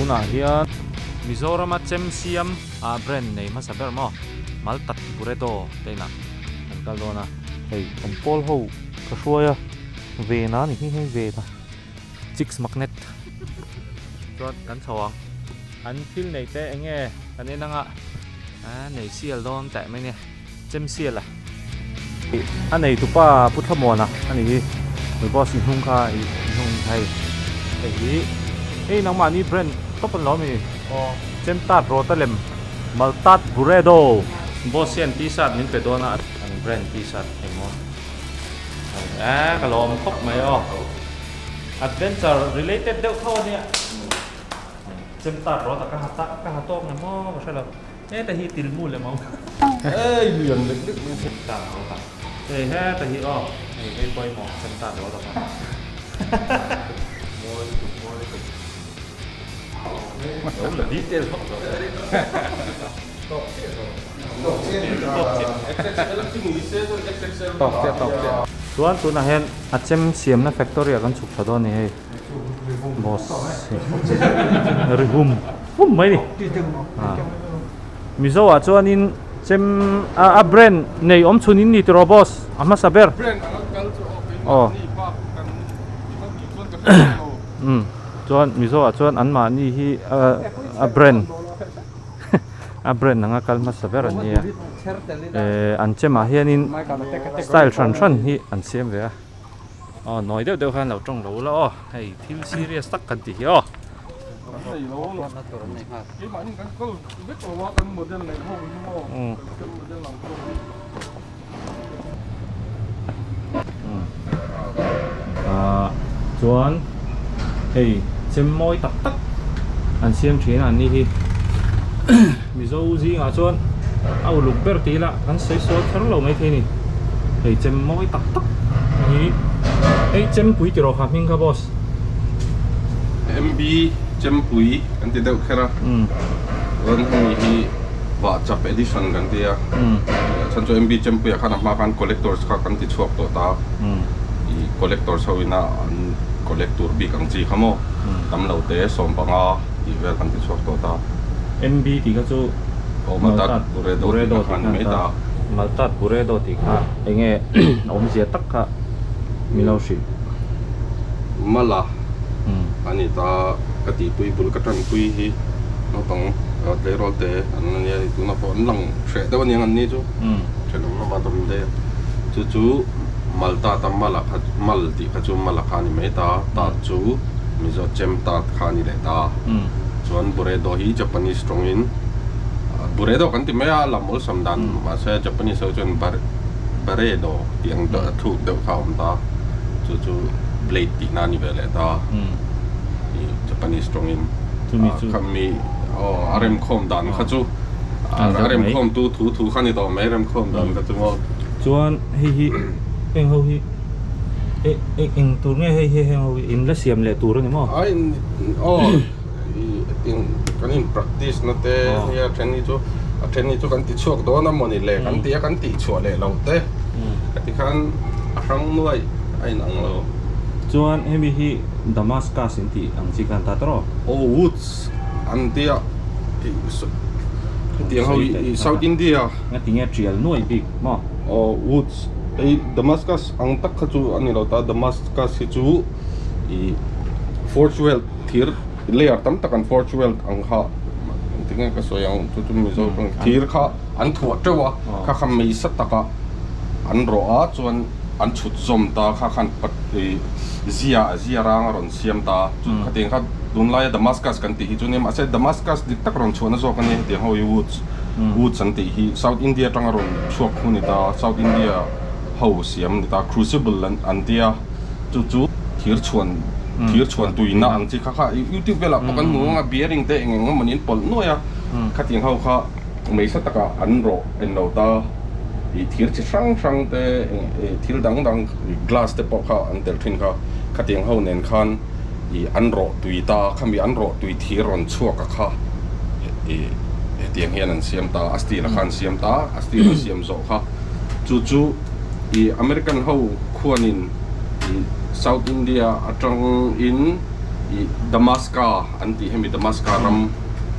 Tunah hian Mizorama chem siam ah brand nei hmasa ber maw Maltat Buredo te inah kan kal dawn a. Hei kan pawl ho ka hruai a, Vena ni hi hei Vena Chicks Magnet chuan kan chho ang. An thil neih te eng nge kan en anga nei sial dawn teh mai nia chem sial a. A nei tupa Pu Thlamuana a ni hi mi boss i hnung kha i hnung hei hei hi hei nangmahni brand tawp an lo a mi chem tat rawt a lem Maltat Buredo boss hian t-shirt min pe dawn a an brand t-shirt engmaw a ka lawm khawp mai aw adventure related deuh tho a nia chem tat rawt a ka ha tak ka ha tawk na maw ka hre lo. Heta hi tilmu lem ang. Ei lian lek lek mai hi. Tan ro tak. Hei heta hi aw. Hei hei pawimawh chem tan ro tak a. Mawi lutuk mawi lutuk. Lo la detail vak lo. Tawk chiah zawk. Tawk chiah ni ta. XXL chi ni se chuan XXL. Tawk chiah tawk chiah. Chuan tunah hian a chem siamna factory ah kan chhuk thla dawn a ni hei. Boss ri hum hum mai ni Mizo ah chuanin chem a brand nei awm chhun in ni tiraw boss a hmasa ber aw um chuan Mizo ah chuan an mahni hi a brand a brand anga kal hmasa ber an nia eh an chem ah hianin style hran hran hi an siam ve a. Aw nawi deuh deuh khan lo tawng lo ula aw hei thil serious tak kan tih hi aw. Ah chuan hei chem mawi tak tak an siam thin a an ni hi Mizo zingah chuan a uluk ber tih ila kan sawi sual kher lo maithei a ni hei chem mawi tak tak hi hei chempui tih rawh kha hming kha boss. MB chempui kan ti deuh kher a chuan hemi hi vahchap edition kan ti a chhan chu MB chempui ah khan a hma khan collectors kha kan ti chhuak tawh ta ih collectors ho ina an collect tur bik ang chi kha maw tam lo te sawmpanga tih vel kan ti chhuak tawh ta. MB tih kha chu Maltat Buredo tih kha a ni ta. Maltat Buredo tih kha eng nge awmzia tak kha min lo hrilh. Mala a ni ta ka tihpui bul ka tanpui hi naupang tleirawl te an la nia tunah pawh an lang hreh deuh aniang an ni chu thenawm lama dawm daih a chu chu Maltat a Mala kha Mal tih kha chu Mala kha a ni mai ta tat chu Mizo chem tat kha a ni leh ta. Chuan Buredo hi Japanese tawngin Buredo kan ti mai a, lam awlsam dan mahse Japanese ho chuan Baredo tih ang deuh a thluk deuh kha a awm ta. Chu chu blade tihna a ni ve leh ta i Japanese tawngin. Khami aw a remkhawm dan kha chu a remkhawm tu thu thu kha ni tawh mai remkhawm dan kha chu maw. Chuan hei hi heng ho hi. Eng tur nge hei hi heng ho hi in la siam leh tur a ni maw? Ai aw eng kan in practice na te nia then hi chu a then hi chu kan ti chhuak dawn a mawni le kan ti a kan tih chhuah leh lo te ka ti khan a hrang nuaih a in ang lo. Chuan hemi hi Damascus in tih ang chi khan ta tawh. Aw woods an tia hetiang ho hi South India. Ngati nge tial nuaih bik maw? Aw woods. Hei Damascus ang tak kha chu a ni lo ta, Damascus hi chu ih forge weld thir layer tam tak an forge weld ang kha engtin nge ka sawi ang chu chu Mizo tawng thir kha an thuah teuh a kha kha mei sa takah an rawh a chuan an chhut zawm ta kha khan ih zia zia rang a rawn siam ta chu khatiang kha tunlaia Damascus kan tih hi chu nia mahse Damascus dik tak rawn chhuahna zawk a nia hetiang ho hi woods. Woods an tih hi South India atanga rawn chhuak khu ni ta, South India ho siam ni ta, Crucible an tia chu chu thir chhuan thir chhuan tuina ang chi kha kha YouTube velah pawh kan hmu ang a bearing te eng eng emawni an pawlh nuai a khatiang ho kha meisa takah an rawh en lo ta ih thir chi hrang hrang te ih thil dang dang glass te pawh kha an telh thin kha khatiang ho nen khan ih an rawh tui ta khami an rawh tui thir rawn chhuak a kha ih hetiang hian an siam ta a steel a kha an siam ta a steel an siam zawh kha chu chu ih American ho khuanin ih South India atangin. I Damaska an tih hemi Damaska ram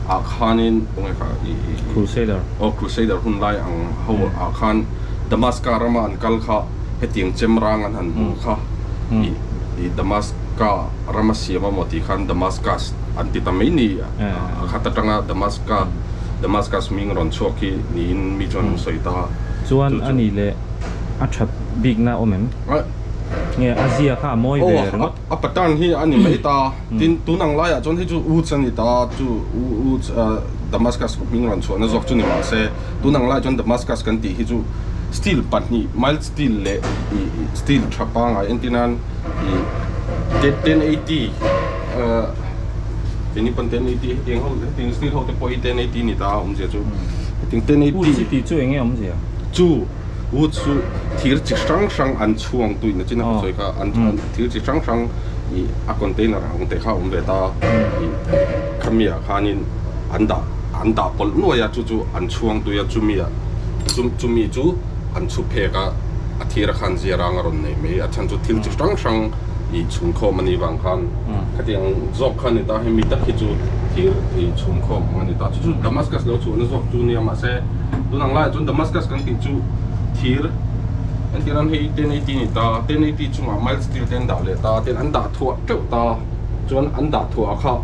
ah khanin tunge kha i i Crusader aw Crusader hun lai ang ho ah khan Damaska rama an kal kha hetiang chem rang an han hmuh kha i i Damaska rama siam a maw tih khan Damascus an ti ta mai ni a khat atanga Damaska Damascus hming rawn chhuak hi niin mi chuan an sawi ta Chuan a nih leh a that bikna awm em? Nge a zia kha a mawi ve ringawt. A pattern hi a ni mai ta. Tin, tun ang laiah chuan hei chu Woods a ni ta, chu Woods Damascus hming rawn chhuahna zawk chu ni mah se, tun ang laiah chuan Damascus kan tih hi chu steel pahnih, mild steel leh steel tha pangai entir nan ih 1080 keini pawn 1080 hetiang ho hetiang steel ho te pawh hi 1080 ni ta a awmzia chu hetiang 1080 Woods i tih chu eng nge awmzia? Chu. Wood chu thir chi hrang hrang an chhuang tuin a chin a ka sawi kha an thir chi hrang hrang ih a container ang te kha a awm ve ta ih khami ah khanin an dah an dah pawlh nuai a chu chu an chhuang tui a chumi ah chu chumi chu an chhu phek a a thir a khan zia rang a rawn nei mai a chhan chu thil chi hrang hrang ih chhunkhawm a nih vang khan khatiang zawk kha a ni ta hemi tak hi chu thir ih chhunkhawm ang a ni ta chu chu Damascus lo chhuahna zawk chu nia mahse. Tun ang laiah chuan Damascus kan tih chu thir entir an hei 1080 ni ta 1080 chungah mild steel te an dah leh ta tin an dah thuah teuh ta chuan an dah thuah kha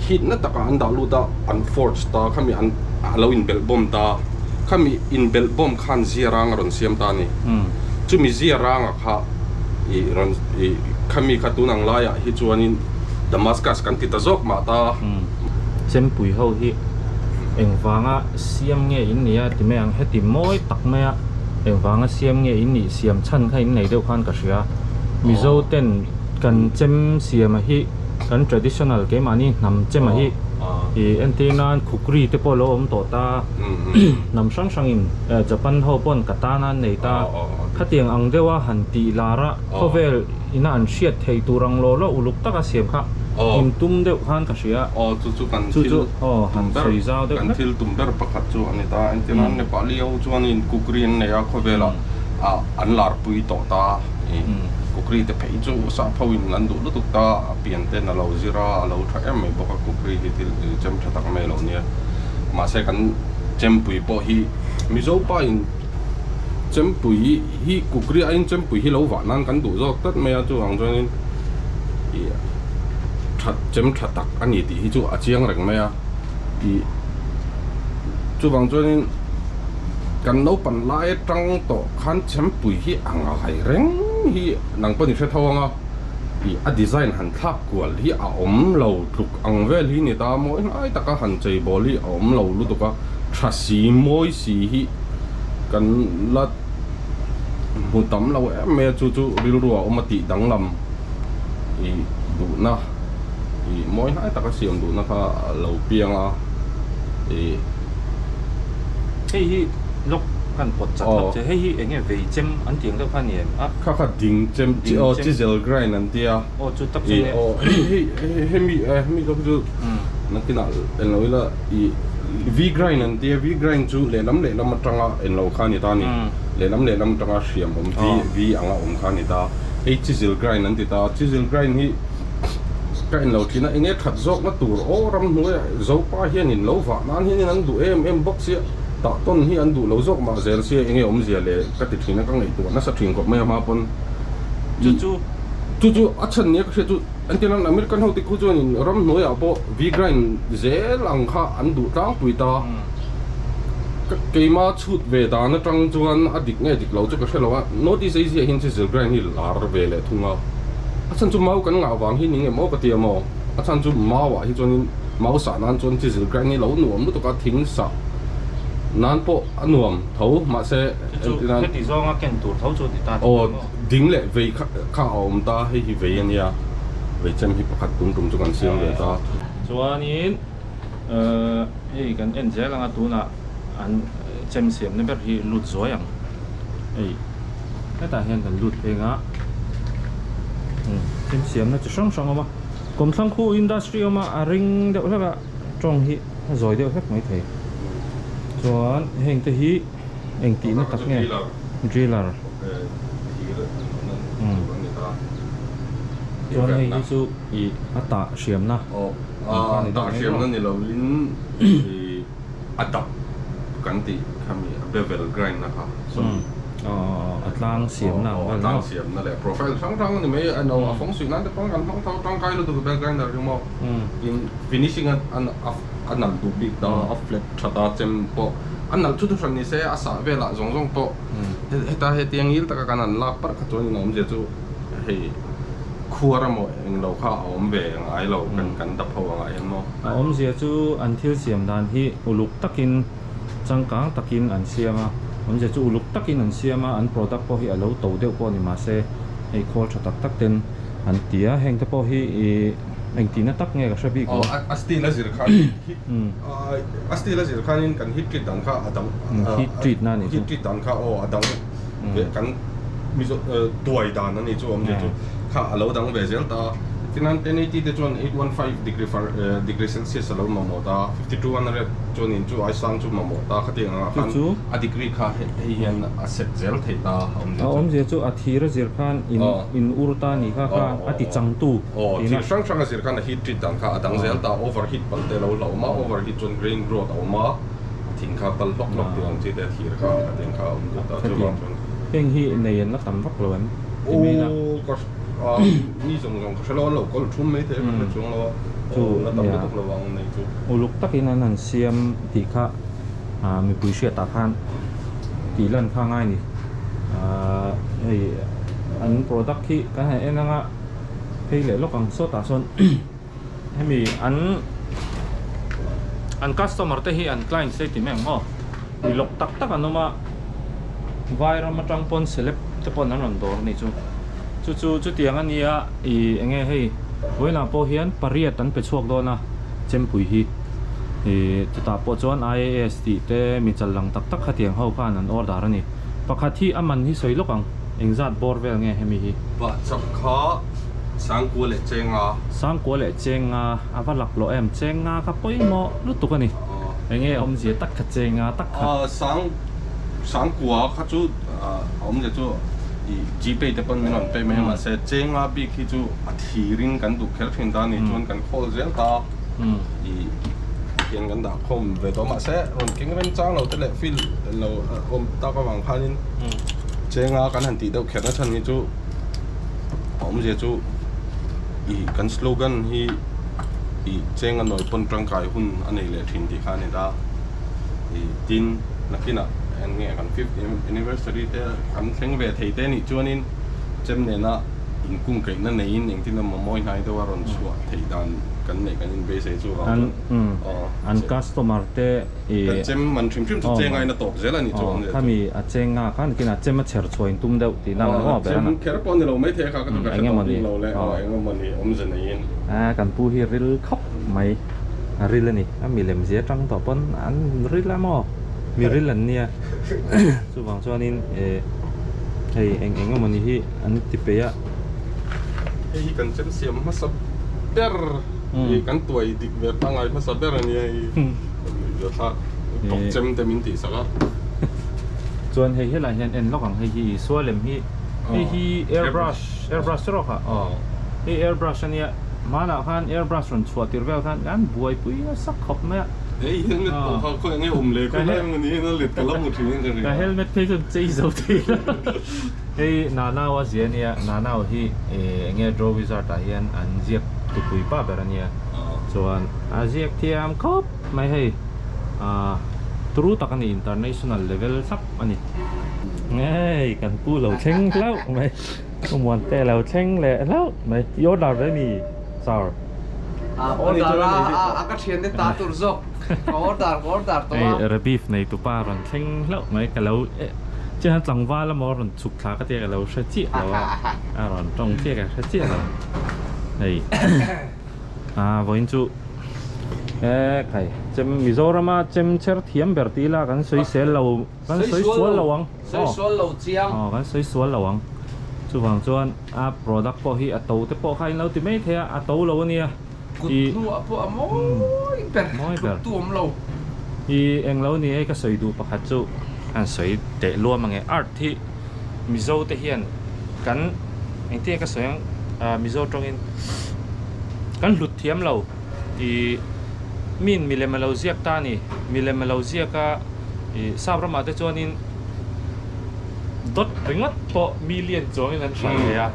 heat na takah an dah lut a an forge ta khami an a lo inbelh bawm ta khami inbelh bawm khan zia rang a rawn siam ta a ni chumi zia ranga kha ih rawn ih khami kha tun ang laiah hi chuanin Damascus kan ti ta zawk mah ta. Chempui ho hi engvanga siam nge in nih a ti mai ang heti mawi tak mai a engvanga siam nge in nih siam chhan kha in nei deuh khan ka hria Mizo ten kan chem siam a hi kan traditional keimahni hnam chem a hi ih entir nan khukri te pawh a lo awm tawh ta hnam hrang hrang in Japan ho pawn katana an nei ta khatiang ang deuh a han tih lar a khawvel ina an hriat thei tur ang law law uluk taka siam kha in tum deuh khan ka hria. Aw chu chu kan thil tum ber kan thil tum ber pakhat chu a ni ta. Engtin an Nepali ho chuanin kukri an nei a khawvelah ah an larpui tawh ta. Kukri te phei chu sap ho in an duh lutuk ta a pian ten a lo zir a a lo tha em mai bawk a kukri hi thil chem tha tak mai lo nia. Mahse kan chempui pawh hi Mizo pa in chempui hi kukri aiin chempui hi lo vah nan kan duh zawk tlat mai a chuvang chuanin ih that chem tha tak a ni tih hi chu a chiang reng mai a ih chuvang chuanin kan naupang lai atang tawh khan chempui hi a ngai reng hi nang pawh ni hre tho ang a ih a design han thlak kual hi a awm lo tluk ang vel hi ni ta mawi hnai taka han chei bawl hi a awm lo lutuk a tha si mawi si hi kan la hmu tam lo em mai a chu chu rilru a awm a tih danglam ih duhna ih mawi hnai taka siam duhna kha a lo piang a ih. Hei hi lawk kan pawt chat lawk che hei hi eng nge vei chem an tih ang deuh kha a ni em a. Kha kha ding chem chi aw chisel grind an tia. Aw chu tak chu nge. Aw hei hei hemi hemi zawk chu nakinah en lo ila ih V grind an tia V grind chu lehlam lehlam atanga en lo kha a ni ta a ni lehlam lehlam atanga hriam awm V V anga awm kha a ni ta. Hei chisel grind an ti ta, chisel grind hi ka en lo thin a, enge that zawk na tur aw ramhnuaiah Zopa hian in lo vah nan hian in an duh em em bawk sia, tah tawn hi an duh lo zawk mah zel sia enge awmzia le ka ti thin a, ka ngaihtuah nasa thin khawp mai a hma pawn. Chu chu. Chu chu a chhan nia ka hria chu entir nan American ho te khu chuan in ramhnuaiah pawh V grind zel ang kha an duh tlangpui ta. Ka keima chhut ve dan atang chuan a dik nge dik lo chu ka hre lo a, North East Asia hian chisel grind hi lar ve leh thung a, a chhan chu mau kan ngah vang hi ni nge maw ka ti a maw, a chhan chu mau ah hi chuanin mau sah nan chuan chisel grind hi lo nuam lutuk a, thing sah nan pawh a nuam tho mahse entir nan. Heti zawnga ken tur tho chu ti ta aw ding leh vei kha kha a awm ta, hei hi vei a nia, vei chem hi pakhat tum tum chu kan siam ve ta. Chuanin. Hei kan en zel anga tunah an chem siamna ber hi lut zuai ang hei hetah hian kan lut phei anga chem siamna chi hrang hrang a awm a kawmthlang khu industry a awm a a ring deuh hlek a tawng hi a zawi deuh hlek mai thei chuan heng te hi engtihna tak nge driller. Chuan hei hi chu ih a tah hriamna Aw a tah hriamna ni lovin ih a dap kan tih khami a bevel grind na kha sawmi. Aw a tlang siamna ang vel maw? A tlang siamna leh profile hrang hrang a ni mai a no a fawng suih nan te pawn kan hmang tho tangkai lutuk a bel grinder hi maw in finishing a a nalh duh bik ta a flat tha ta chem pawh a nalh chu thuhran ni se a sah velah zawng zawng pawh heta hetiang ngil taka kan han lak parh kha chuan in awmzia chu hei khuar emaw englo kha a awm ve ngai lo kan kan dap ho angah hian maw. A awmzia chu an thil siam dan hi uluk takin changkang takin an siam a, awmzia chu uluk takin an siam a, an product pawh hi a lo to deuh pawh ni mahse hei khawl tha tak tak ten an ti a, heng te pawh hi ih engtihna tak nge ka hre bik lo. Aw a steel a zir khan hit a steel a zir khanin kan heat treat dan kha a dang heat treat na a nih chu heat treat dan kha aw a dang ve kan mizo tuai dan a nih chu awmzia chu kha a lo dang ve zel ta a. Tinan 1080 te chuan 815 degree far degree celsius a lo mamawh ta a, 5200 chuanin chu ai sang chu mamawh ta khatiang angah khan a degree kha hei hian a set zel thei ta a awmzia chu. A awmzia chu a thir a zir khan in in ur ta ni kha kha a ti changtu tihna. Aw thir hrang hrang a zir khan a heat treat dan kha a dang zel ta, over heat pal te a lo hlauhawm a, over heat chuan grain growth a awm a, thing kha pal hlawk hlawk tih ang chi te a thir kha khatiang kha a awm zel ta chuvang chuan. Heng hi nei an la tam vak lo em ti mai la. Aw ka Mi zawng zawng ka hre lo, an lo kawl thum mai thei a, ka hre chuang lo a, Chu la tam nia lutuk lo ang nei chu. Uluk takin an han siam tih kha mipui hriatah khan tih lan kha a ngai a ni. Hei an product hi kan han en anga phei leh lawk ang sawtah sawn hemi an an customer te hi an clients te ti mai ang maw mi lawk tak tak an awm a vai ram atang pawn celeb te pawn an rawn dawr a nih chu chu chu chutiang a nia ih eng nge hei vawiinah pawh hian pariat an pe chhuak dawn a chempui hi ih chutah pawh chuan I_A_S tih te mi chal lang tak tak khatiang ho khan an order a ni pakhat hi a man hi sawi lawk ang. Engzat bawr vel nge hemi hi? Vahchap kha Sangkua leh Chenga. Sangkua leh Chenga a va lak loh em? Chenga kha pawimawh lutuk a ni. Enge awmzia tak kha Chenga tak kha? Sang Sangkua kha chu a awmzia chu i Gpay te pawn min rawn pay mai a mahse Chenga bik hi chu a thirin kan duh kher thin ta a ni chuan kan khawl zel ta i hian kan dah khawm ve tawh mahse rawn keng remchang lo te leh field lo awm tak avang khanin Chenga kan han tih deuh kherna chhan hi chu a awmzia chu ih kan slogan hi ih Chenga nawi pawn tangkai hun a nei leh thin tih kha a ni ta ih tin nakinah eng nge kan fifth anniversary te kan thleng ve thei te nih chuanin chem nena inkungkaihna neiin engtin emaw mawi hnai deuha rawn chhuah theih dan kan neih kan inbeisei chu an an customer te Kan chem man hrim hrim chu cheng ain a tawp zel a ni chu ang leh chu. Khami a cheng nga khan kin a chem a chher chhuah in tum deuh tih nang maw ber a na. Chem kher pawh a ni lo mai thei a kha ka chu ka hre tawh bik lo le aw eng emaw ni awmze neiin. A kan pu hi ril khawp mai a ril a ni a milem zia tang tawh pawn an ril a maw mi ril an nia chuvang chuanin eh hei eng eng emaw ni hi an ti peih a. Hei hi kan chem siam hmasa ber kan tuai dik ve pangngai hmasa ber a nia hei. Tawk chem te min tih sak a. Chuan hei helai hian en lawk ang hei hi Isua lem hi hei hi airbrush airbrush chu rawk a aw hei airbrush ania hmanah khan airbrush rawn chhuah tir vel khan kan buaipui nasa khawp mai a. Hei helmet pawh kha khawi enge awm leh khawi lai emaw niin a let ka la hmu thin in ka ria. Ka helmet phei chuan chei zo thei lo. Hei Nanau a zia ania Nanau hi enge Draw Wizard ah hian an ziak tupui pa ber ania. Chuan a ziak thiam khawp mai hei ah turu tak a ni international level thlap a ni. Ngei kan pu lo thleng hlauh mai u Muante lo thleng leh hlauh mai i order ve mi sir. A order a a ka thian te ta tur zawk ka order ka order tawh a. Hei Rebif nei tupa rawn thleng hlauh mai ka lo chian tlangval emaw rawn chhuk thla ka tia ka lo hre chiah lo a a rawn tawng chiah ka hre chiah lo hei. Ah vawiin chu e khai chem Mizorama chem chher thiam ber tih ila kan sawi sel lo kan sawi sual lo ang sawi sual lo chiang aw kan sawi sual lo ang chuvang chuan a product pawh hi a to te pawh kha in lo ti mai thei a a to lo ania kut hnuah pawh a mawi ber mawi ber tu awm lo i englo ni ei ka sawi duh pakhat chu kan sawi teh luam ange art hi Mizo te hian kan engtin nge ka sawi ang. Mizo tawngin kan hlut thiam lo ih min milem a lo ziak ta a ni milem a lo ziak a ih sap ramah te chuanin dawt ringawt pawh million chuangin an hran thei a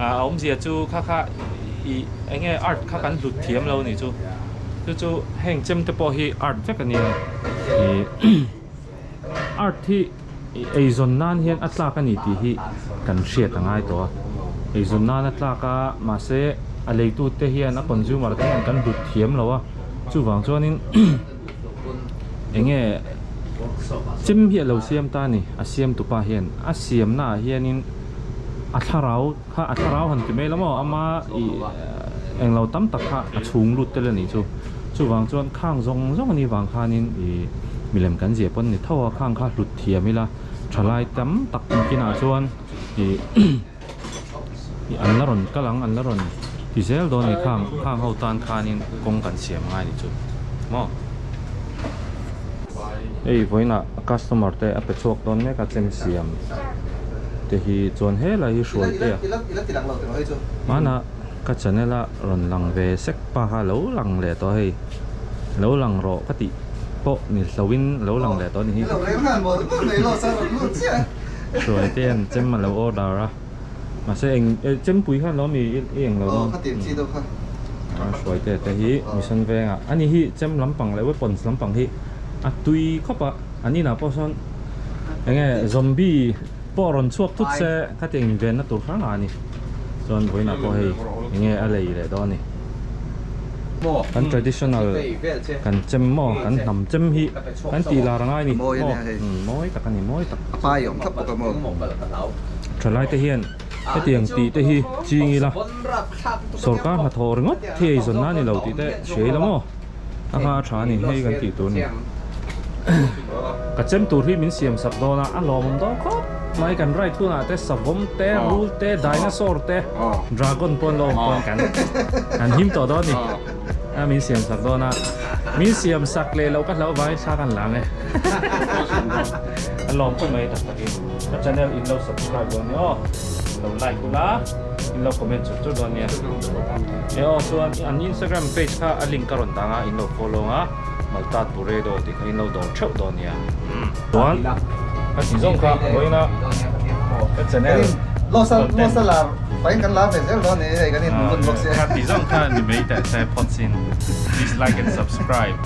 a awmzia chu kha kha ih eng nge art kha kan hlut thiam lo a nih chu chu chu heng chem te pawh hi art vek a nia ih Art hi eizawn nan hian a tlak a ni tih hi kan hriat a ngai tawh a, eizawn nan a tlak a mahse a leitute hian a consumer te hian kan hlut thiam lo a, chuvang chuanin eng nge chem hi a lo siam ta a ni, a siam tupa hian a siamna ah hianin a thlarau kha a thlarau han ti mai la maw ama ih englo tam tak kha a chhung lut tel a nih chu chuvang chuan khang zawng zawng a nih vang khanin ih milem kan zia pawn ni tho a khang kha hlut thiam ila thalai tam tak kinah chuan ih ih an la rawn kal ang an la rawn ti zel dawn a ni khang khang ho tan khanin kawng kan siam ngai a ni chu maw. Hei vawiinah customer te a pe chhuak dawn mek a chem siam te hi chuan helai hi hruai te a hmanah ka channel a rawn lang ve sek pa kha lo lang leh tawh hei lo lang rawh ka tih pawh ni hloin lo lang leh tawh a ni hi hruai te hian chem a lo order a mahse eng chempui khan lo mi i eng lo dawn hruai te te hi mission vengah ani hi chem lampang leh weapons lampang hi a tui khawp a an inah pawh sawn eng nge zombie pawh rawn chhuak thut se khatiang invenna tur hrang a ni chuan vawiinah pawh hei eng nge a lei leh dawn a ni kan traditional kan chem maw kan hnam chem hi kan tih lar a ngai a ni maw mawi tak a ni mawi tak thalai te hian hetiang tih te hi ching ila sawrkar hnathawh ringawt hi eizawn na a ni lo tih te hria ila maw. A hma a tha a ni hei kan tih tur a ni ka chem tur hi min siam sak dawn a a lawmawm dawn khawp mai kan ride hunah te savawm te rul te dinosaur te dragon pawh an lo awm pawn kan kan him tawh dawn a ni a min siam sak dawn a min siam sak leh loh ka hlauh avangin thla kan la ang e a lawm khawp mai tak takin ka channel in lo subscribe dawn nia aw lo like ula. In lo comment chur chur dawn nia. E aw chuan an Instagram page kha a link ka rawn dang a in lo follow ang a Maltat Buredo tih kha in lo dawr theuh dawn nia. Chuan ka ti zawng kha vawiin a ka channel content ka ti zawng kha ni mai teh se phawt sin please like and subscribe.